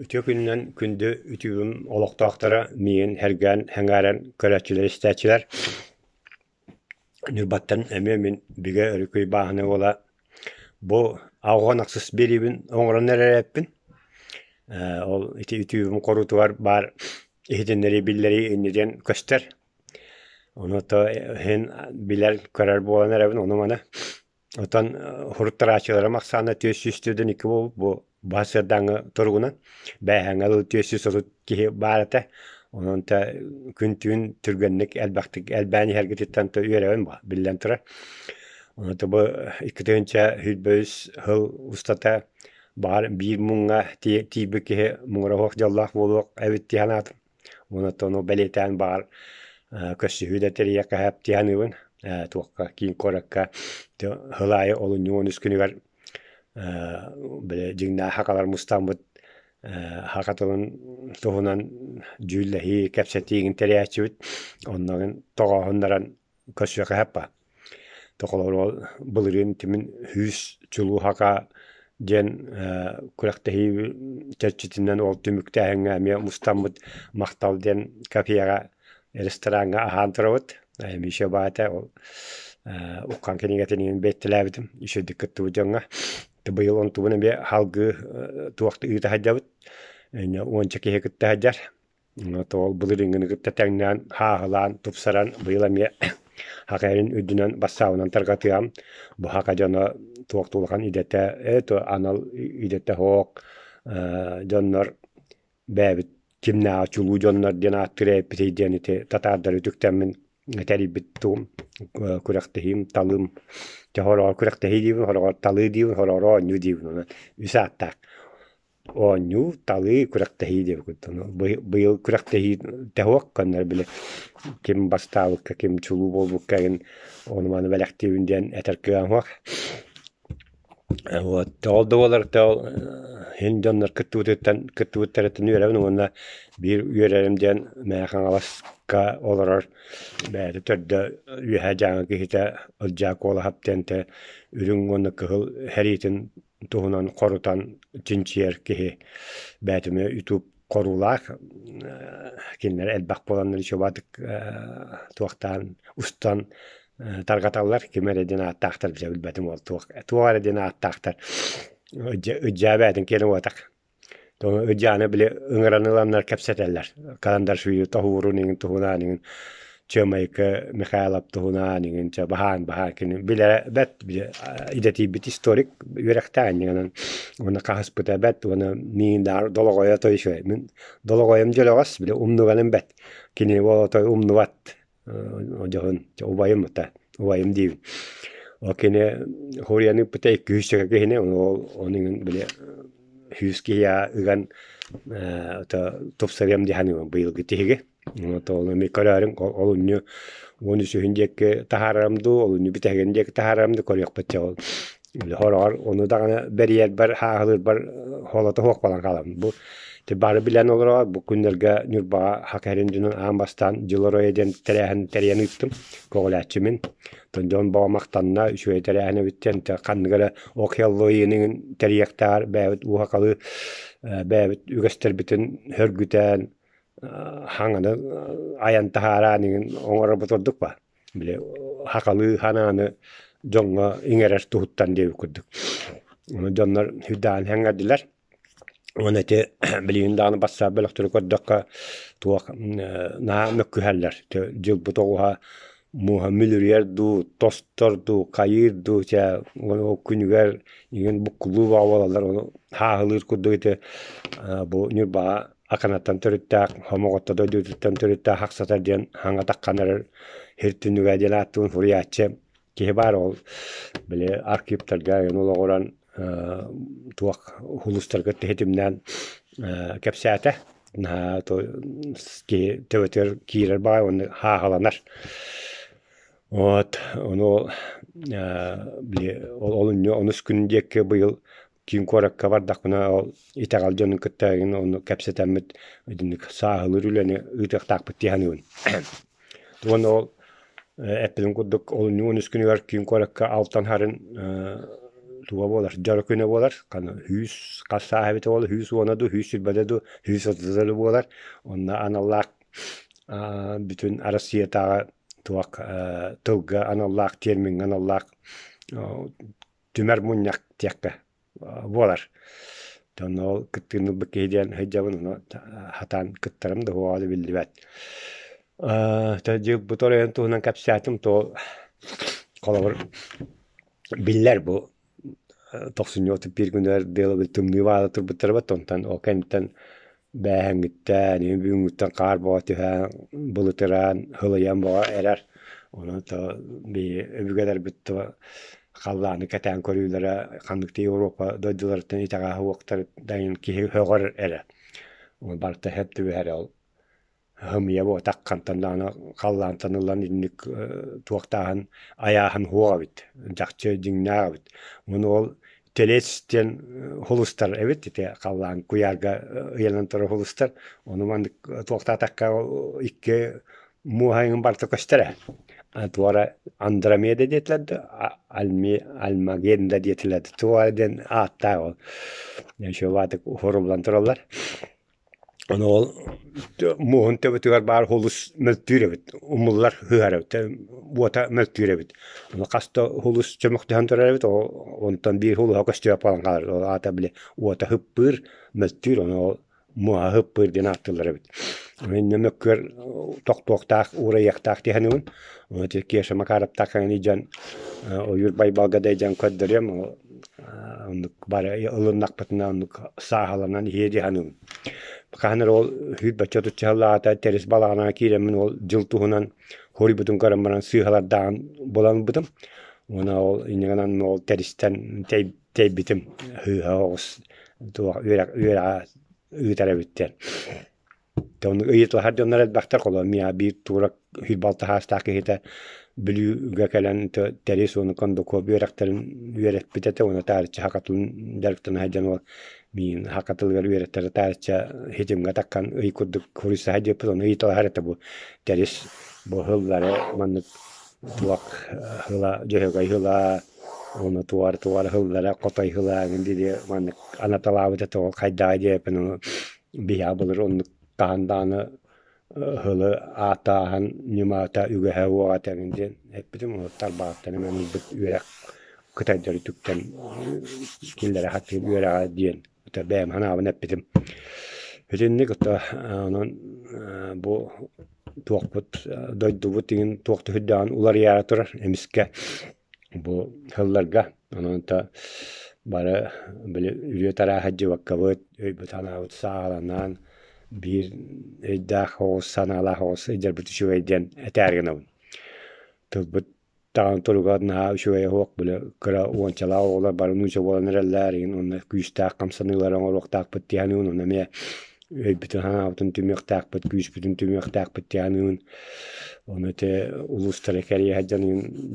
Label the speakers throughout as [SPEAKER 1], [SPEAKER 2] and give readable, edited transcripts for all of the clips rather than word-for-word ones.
[SPEAKER 1] Үтүө күнүнэн күндү үтүгүм олохтоохторо миигин сэргээн, сэҥээрэн көрөөччүлэр-истээччилэр. Ньурбаттан эмиэ мин Бигэ Өрүкүй бааһынай уола бу аҕыс ахсыс биэриибин оҥорон эрэрэппин. Ол ити үтүгүм хоруутугар баар иһитиннэрии биллэрии инньэ диэн көстөр. Ону то иһин билэр, көрөр буолан эрэбин ону-маны. Оттон суруттарааччыларым ахсаана 402 буолбут бу баһа туругунан бээһэҥҥэ дылы 430 киһи баар этэ. Онон тэ күн-түүн түргэнник элбэхтик элбээн иһэргититтэн үөрэбин биллэн турар. Онон бу 2023 сыл устата баҕар биир муҥҥа тиийбит киһи муҥура суох дьоллоох буолуох эбит дии санаатым. Уонна оттон ону бэлиэтээн баҕар көрсүһүү да тэрийиэххэ сөп дии саныыбын. Туохха киин куоракка сыл аайы олунньу 13 күнүгэр били дьиҥнээх сахалар мустаммыт саха тылын туһунан дьүүллэһии, кэпсэтиигин тэрийээччибит. Онно тоҕооһуннаран көрсүөххэ сөп баа. Тохолоруол былырыын тимин сүүс чулуу саха диэн күрэхтэһии чэрчитинэн ол түмүктээһиҥҥэ эмиэ мустаммыт махтал диэн кафеҕа, рестораҥҥа аһаан турабыт. Миша баата ол Уххан кинигэтин иһин бэттэлээбитим үчүгэйдик кыттыбыт дьоҥҥо. Быйыл онтубун эмиэ салгыы туох да ыыта сылдьабыт. Уонча киһи кытта сылдьар. Ол былырыыҥҥыны кытта тэҥнээн, хааһылаан, тупсаран быйыл эмиэ саха эрин үрдүнэн бассаабынан тарҕатыам. Бу саха дьоно туох да улахан идэтэ, анал идэтэ суох дьоннор бэйэбит кимнээҕи чулуу дьоннор диэн ааттыыр эбиппитий диэн ити татаардары үтүктэммин тэрийбит тугум күрэхтэһиим, талыым. Дьэ сороҕор күрэхтэһии диибин, сороҕор талыы диибин, сороҕор оонньуу диибин. Онон үс ааттаах. Оонньуу, талыы, күрэхтэһии диэбит курдук. Быйыл күрэхтэһии тэһуох көннөрү били ким бастаабыкка, ким чулуу буолбукка игин ону-маны бэлэхтиибин диэн этэр кыаҕым суох. Вот ол да буоллар ол иһин дьоннор кыттыбытыттан кыттыбыттарыттан үөрэбин уонна биир үөрэрим диэн Мэҥэ Хаҥаласка олорор бэйэтэ төрдө Үөһээ Дьааҥы киһитэ Ылдьаа Куолаһап диэн үрүҥ уонна кыһыл сэриитин туһунан хорутан чинчийэр киһи бээтимэ ютуб хоруулаах кинилэр элбэх буоланнар учуобатык туохтаан устан тарҕаталлар ким эрэ диэн ааттаахтар дьэ билбэтим ол туох туох эрэ диэн ааттаахтар ыдьаа бээтин киэнэ буотах Ыдьааны били ыҥыран ыланнар кэпсэтэллэр. Карандашвили тоһуурун иҥин туһунаан иҥин Чыамайыкы Михайлов туһунаан иҥин чэ баһаан баһаан кини билэрэ бэрт идэтийбит историк үөрэхтээх иннигинэн уонна хаһыспыта бэрт уонна миигин долоҕойо той үчүгэй мин долоҕойум дьөлөҕөс били умнуганым бэрт кини ол отой умнубат дьоһун убайым ата убайым диибин ол кини хуруйан ыыппыта икки сүүсчэкэ киһини ол ону били сүүс киһи ыган тупсарыам дии саныыбын быйылгы тиһиги ол эмиэ көрөөрүҥ олунньу 13-үһүн диэки таһаарарым дуу олунньу бүтэһигин диэки таһаарарым дуу көрүөхпүт дьэ ол Хороҕор ону даҕаны бэрийэрбэр, хааһылыырбар холото суох буолан хаалабын. Бу бары билэн олорор, бу күннэргэ Ньурбаҕа Хакэрин дьонун аан бастаан Дьыл оройо диэн тэрээһин тэрийэн ыыттым. Көҕүлээччимин. Оттон дьон бөҕө махтанна, үчүгэй тэрээһин эбит диэн ханнык эрэ Ок-Хеллоуиныгын тэрийиэхтээҕэр бэйэбит ууһакалыы бэйэбит үгэстэрбитин сөргүтэн, хаҥаны айан таһаараан иҥин оҥорорбут ордук баар. Били сахалыы санааны дьоҥҥо иҥэрэр туһуттан диэбит курдук. Ону дьоннор сүрдээҕин сэҥээрдилэр. Уонна ити билигин даҕаны бассаап бөлөхтөрү көрдөххө туох наһаа мөккүһэллэр. Дьылбыт оҕуһа мууһа мүлүрүйэр дуу, тостор дуу, хайыыр дуу чэ ол күнүгэр игин буккулуу бөҕө буолаллар. Ону хааһылыыр курдук ити бу Ньурбаҕа Аканаттан төрүттээх, Хомоҕотто дойдутуттан төрүттээх Ахсатар диэн хаҥа таххан эрэр сир түннүгэ диэн ааттыын суруйааччы киһи баар. Ол били архивтарга эҥин олоҕуран туох улуустарга тиһитимнээн кэпсээтэ. Наһаа киһи төбөтүгэр киирэр баҕайы уонна хааһыланар. Вот ону били олунньу онус күн диэки быйыл киин куоракка бардахпына ол итэҕэл дьонун кытта эҥин ону кэпсэтэммит итинник сааһылыыр үлэни ыытыахтаахпыт дии саныыбын. Уонна ол эппитим курдук олунньу 13 күнүгэр киин куоракка Алтан Харын туга буолар, дьоро күнэ буолар. Хас хас сааһа эбитэ буолла, 110 дуу, 120 дуу, 130 дуу буолар. Онно аналлаах бүтүн Арассыыйатааҕы туох тылга аналлаах, термиҥҥэ аналлаах түмэр мунньах диэххэ буолар. Онно ол кыттыыны ылбыт киһи диэн сылдьабын, ону сатаан кыттарым да суоҕа да биллибэт. Дьылбыт оройун туһунан кэпсээтим, то холобур биллэр бу тохсунньу 31 күнүгэр дыалабыл тымныы баала турбуттара бат, онтон ол кэнниттэн бээһэҥҥиттэн, бүгүҥҥүттэн хаар бөҕө түһэн, былытыран, сылыйан бөҕө эрэр. Онон то биһи өбүгэлэрбит то халлааны кэтээн көрүүлэрэ ханнык да Европа дойдуларыттан итэҕэһэ уохтарыттан киһи сөҕөр эрэ. Барыта сөп түбэһэр ол Һымыйа буотах хантан даҕаны халлаантан ылан инник туохтааһын айааһын суох эбит, чахчы дьиҥнээх эбит. Ону ол телец диэн хулустар эбит ити халлаан куйаарга ыйанан турар хулустар. Ону маннык туохтаатахха икки муоһайын барыта көстөр ээ. Туора Андромеда диэтилэр да Альмагенда диэтилэр да туох эрэ диэн ааттаах ол. Еще баатык уһуруллан тураллар. Ону ол муоһун төбөтүгэр баар хулус мөлтүүр эбит, умуллар ыһар эбит, уота мөлтүүр эбит. Ону хас да хулус чөмөхтөһөн турар эбит, онтон биир хулуһа көстүбэт буолан хаалар. Ол аата били уота ыппыыр, мөлтүүр, ону ол муоһа ыппыыр диэн ааттыыллар эбит. Инньэ мөккүөр тохтуохтаах, уурайыахтаах дии саныыбын. Ону ити Кеша Макаровтаах дьон Ойуур Байбалга да дьон көрдөрүөм, оннук бары ылыннахпытына оннук сааһыланан иһиэ дии саныыбын. Хаһан эрэ ол сүүрбэччэ отучча сыллааҕыта Тэрис балаҕанаҕа киирэммин ол дьыл туһунан хоруйбутун көрөн баран сыыһалардааҕын булан ылбытым. Уонна ол инньэ гынан ол Тэристэн тэйбитим сыыһа оҕус туох үөрэҕэ ыытар эбит диэн. Ону ыйыталаһар дьоннор элбэхтэр, холобур, миэхэ биир туура 106 саастаах киһитэ Бүлүүгэ кэлэн Тэрис уонна Кондаков үөрэхтэрин үөрэппит этэ уонна таарыччы саха тылын дьарыктана сылдьан ол миигин саха тылыгар үөрэттэрэ таарычча ситимҥэ таххан ый курдук суруйса сылдьыбыппыт, ону ыйыталаһар этэ бу Тэрис бу сыллары маннык туох сыла Дьөһөгөй сыла уонна туора туора сыллара Хотой сыла эҥин диэри маннык анаталаабыт этэ ол хайдаҕа диэбиппин ону Биһиэхэ былыр оннук хаһан даҕаны ыһылы ааттааһын ньымата үгэһэ уоҕа тэҥин диэн эппитим. Ол тарбаҕыттан эмэн ылбыт үөрэх кытайдары үтүктэн киллэрэ сатыыр үөрэҕэ диэн бэйэм санаабын эппитим. Итинник онон бу туохпут дойдубут иҥин туох да сүрдээҕин уларыйаары турар эмискэ Бу сылларга онон бары били үрүө-тараа сылдьыбаккабыт, өйбүт-санаабыт сааһыланан, биир өйдөөх оҕус, санаалаах оҕус сылдьарбыт үчүгэй диэн этээри гынабын. Тылбыт даҕаны туруга наһаа үчүгэйэ суох, били кыра уончалаах оҕолор бары нуучча буолан эрэллэр игин уонна күүстээх хамсаныылары оҥоруохтаахпыт дии саныыбын уонна эмиэ өйбүтүн-санаабытын түмүөхтээхпит, күүспүтүн түмүөхтээхпит дии саныыбын. Ону ити улуустары кэрийэ сылдьан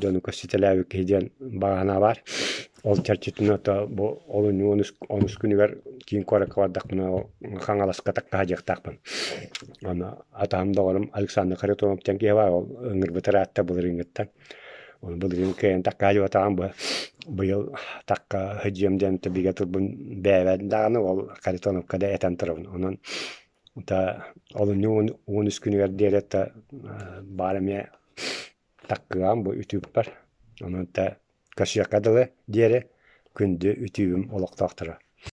[SPEAKER 1] дьону көрсүтэлээбит киһи диэн баҕа санаа баар. Ол чэрчитинэн ото бу олунньу онус күнүгэр киин куоракка бардахпына Хаҥаласка такка сылдьыахтаахпын. Аны атаһым доҕорум Александр Харитонов диэн киһи баар, ол ыҥырбыт ыраатта былырыыҥҥыттан. Ону былырыын кыайан такка сылдьыбатаҕым быйыл такка сылдьыам диэн бигэ турбун бэйэбэр даҕаны ол Харитоновка да этэн турабын. Онон олунньу 13 күнүгэр диэри баар эмиэ таккыам бу үтүөппэр. Онон көрсүөххэ дылы диэри күндү үтүөбүм олохтоохторо.